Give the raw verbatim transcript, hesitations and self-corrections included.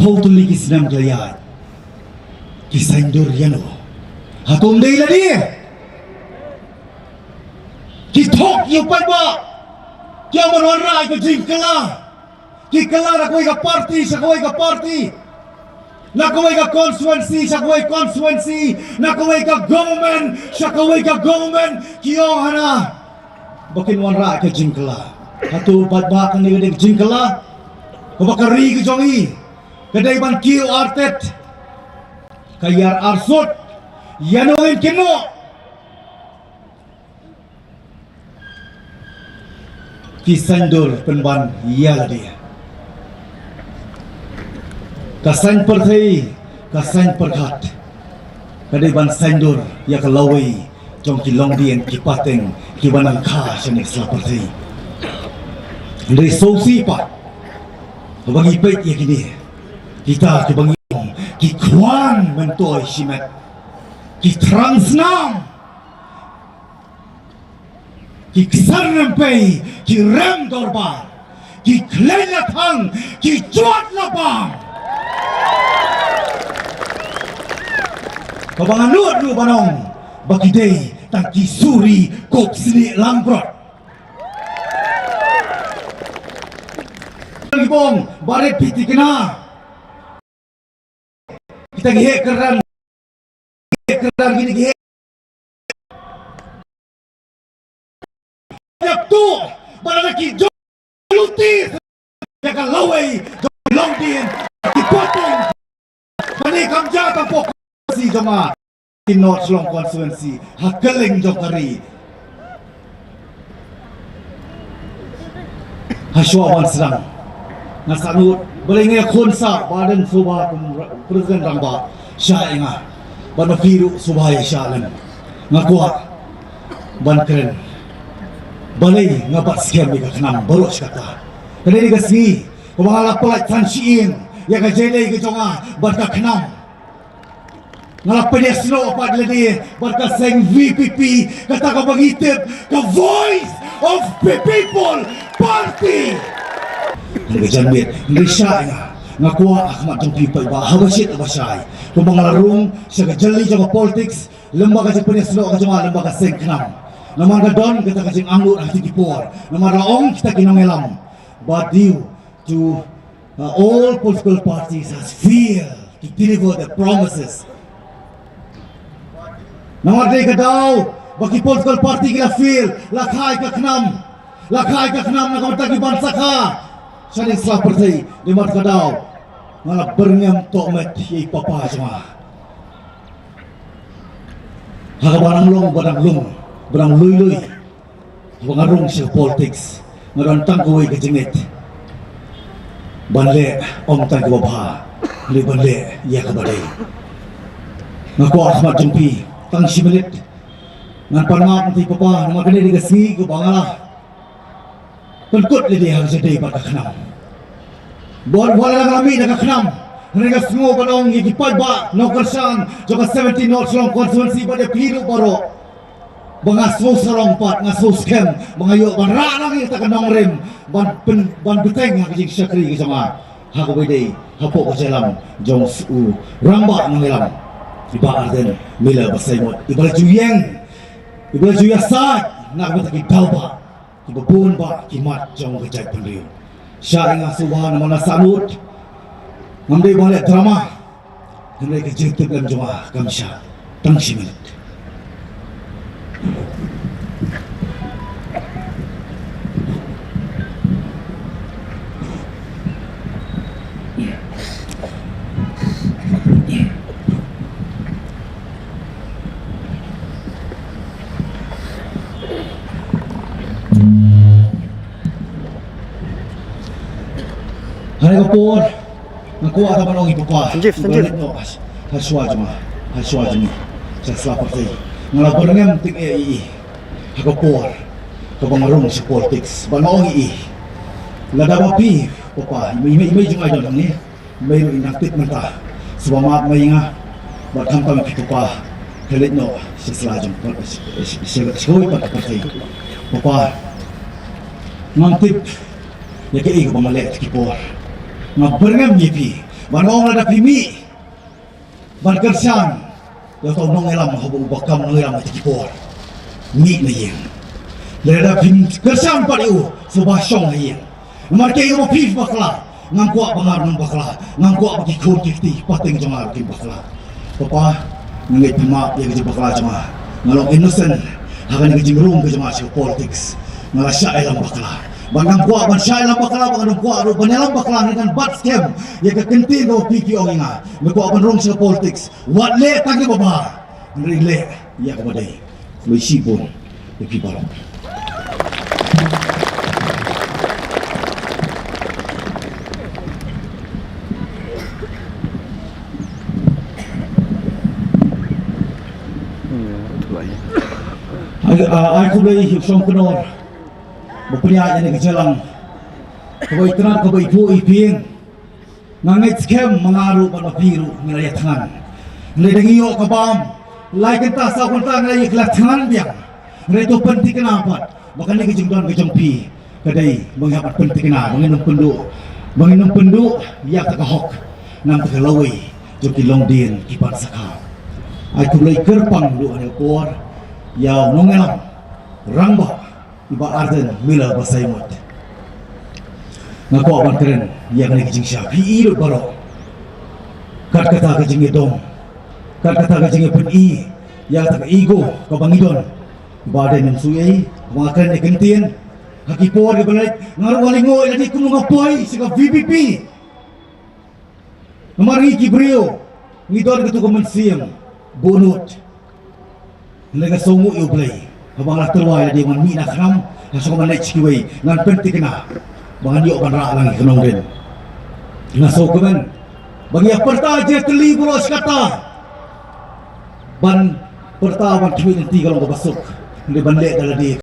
Phew tylli ki snem ka la ïaid. Ki saiñdur ïano? Hato ym dei lade? Ki thok ïa u paidbah. Ki ong ban wanrah ïa ka jingkylla. Ki kylla na kawei ka party sha kawei ka party. Na kawei ka constituency sha kawei constituency. Na kawei ka government sha kawei ka government. Ki ong hana ba kin wanrah ïa ka jingkylla. Hato u paidbah kane ka dei ka jingkylla? Kaba ka ri ka jong i ka dei ban kiew artet, ka ïar arsut. Ïano ngin kynnoh? Ki saiñdur pynban ïa lade. Ka saiñ pyrthei, ka saiñ pyrkhat, ka dei ban saiñdur ïa ka lawei jong ki longdien ki pateng kiba nang kha shane sla pyrthei. Hynrei sngewsih pat haba ngi peit ïa kine, kita kiba ngi ong ki khwan myntoi shimet, ki thrang snam, ki ksar rympei, ki rem dorbar, ki khlaiñ la thang, ki jwat la bam. Kaba nga nud ruh ban ong ba ki dei tang ki suri kop snieh langbrot. Ki bong barit phi thikna. Kita ki heh kyrdan, heh kyrdan kine ki heh. Ïa tu ba la ki jong luti ïa ka lawei jong longdien ki pateng. Kane kam jia tam pok si jong nga. Ki North Shillong constituency ha kylleng jong ka ri. Hashwa ban sdang nga sangud balei nga ïakhun sah ba dang suba kum president rangbah sha ïa nga. Ban phi ruh suba ïa sha lem. Nga kwah ban kren balei nga bat skhem ïa ka khnam baroh shi katta. Ka dei ka sngi kaba nga la pyllait san shi ïing ïa ka jingïaleh ka jong nga bad ka khnam. Nga la pynïasnoh pat lade bad ka seng V P P, kata kaba ngi tip ka Voice of the People Party. Hynrei ka janmiet hynrei sha ïa nga, nga kwah ha khmat jong phi paidbah haba shit haba shai, kumba nga la rung sha ka jali jong ka politics lem bad ka jingpynïasnoh ka jong nga lem bad ka seng khnam. Namar ka don kata ka jingangnud ha kito ki por, namar la ong kita ki nongïalam ba due to, uh, all political parties has failed to deliver their promises. Namar dei ka daw ba ki political party ki la fail, la kha ïa ka khnam, la kha ïa ka khnam na ka bynta ki ban sakha. Shane sla pyrthei, dei namar ka daw nga la byrngem tohmet ïa i papa jong nga. Ha kaba nang long ba nang long ba nang lui lui. Ba nga rung sha politics nga don tang kawei ka jingngeit ban leh, ym tang kaba bha, leh ban leh ïa kaba dei. Nga kwah ha khmat jong phi tang shi minit ngan pan map ïa i papa namar kane dei ka sngi kaba nga la pynkut lade ha ka jingdei bad ka khnam. Bad wat la nga la mih na ka khnam, hynrei nga sngew ban ong ïa ki paidbah nongkyrshan jong ka seventeen North Shillong constituency bad ïa phi ruh baroh. Ba nga sngew sarong pat, nga sngew skhem ba nga ïoh ban rah lang ïa kata ka nongrim ban pyn, ban bteng ha ka jingshakri ka jong nga ha kaba dei hapoh ka jingïalam jong u rangbah nongïalam, i Bah Ardent Miller Basaiawmoit, iba la ju ïeng, iba la ju ïasaid na ka bynta ki daw bah kiba bun bah ki mat jong ka jaitbynriew. Sha ïa nga sngewbha namar nga sangud, ngam dei ban leh drama. Hynrei ka jingtip lem jong nga kam shah tang shi minit. Ha kane ka por nga kwah tang ban ong ïa i papa. Sanjeev, Sanjeev. Nga la leit noh ha shuwa jong nga, ha shuwa jong nga sha sla pyrthei. Nga la byrngem tyngeh ïa i ha ka por kaba nga rung sha politics ban ong ïa i, lada ba phi papa, i mei, i mei, i mei jong nga i don hangne. Mei ruh i nang tip mynta. Sngewbha map mei ïa nga. Bad khamtam ïa phi papa, phi leit noh sha sla jong, sha, sha, sha kawei pat ka pyrthei. Papa, ngam tip ïa kaei kaba nga leh ha ki por. Nga byrngem ïa phi. Ban ong lada phi mih ban kyrshan ïa uto u nongïalam haba u ba kam nongïalam ha kito ki por. Mih na ïing. Lada phi kyrshan pat ïa u, sngewbha shong ha ïing. Namar kaei kaba phi bakla, ngam kwah ba nga ruh ngan bakla, ngam kwah ba ki khun ki kti pateng jong nga ruh kin bakla. Papa, nga ngeit phi map ïa ka jingbakla jong nga. Nga long innocent ha kane ka jingrung ka jong nga sha politics. Nga la shah ïalam bakla. Ba ngam kwah ban shah ïalam bakla, ba ngam kwah ruh ban ïalam bakla, nga kan bat skhem ïa ka ktien kaba phi phi ong ïa nga. Nga kwah ban rung sha politics. Wat leh tang kaba bha. Hynrei leh ïa kaba dei. Khublei shibun ïa phi baroh. Ai, ah, ai khublei ïa u Shongknor ba pynïaid ïa kane ka jingïalang kaba itynnad, kaba iphuh iphieng. Nga ngeit skhem ma nga ruh bad ma phi ruh ngi la ïa thngan. Hynrei da ngi ïoh ka bam lai kynta saw kynta ngi la ïa thngan biang. Hynrei to pynthikna pat ba kane ka jingdon ka jong phi ka dei ba ngi hap ban pynthikna, ba ngin ym pynduh, ba ngin ym pynduh ïa kata ka hok na kata ka lawei jong ki longdien ki pansakha. Ai khublei kyrpang duh ha kane ka por ïa u nongïalam rangbah i Bah Ardent Miller Basaiawmoit. Nga kwah ban kren ïa kane ka jingshai phi i lut baroh. Kat kata ka jingïadom, kat kata ka jingïapyni ïa kata ka ego kaba ngi don. Bah Ardent, ym shu ei ba nga kren ïa ka ktien. Ha ki por kiba la leit nga ruh nga lyngngoh ïa lade kumno nga poi sha ka V P P. Namar ngi ki briew ngi don katu ka mynsiem bunut. Hynrei nga sngewnguh ïa U Blei haba nga la tyrwa ïa lade, ngan mih na khram, nga sngew ban leit sha kiwei, ngan pynthikna ba ngan ïoh ban rah lang ïa ka nongrim. Nga sngewkmen ba ngi ïa pyrta jingtylli baroh shi katta. Ban pyrta ban khmih lynti ka long kaba suk. Hynrei ban leh da lade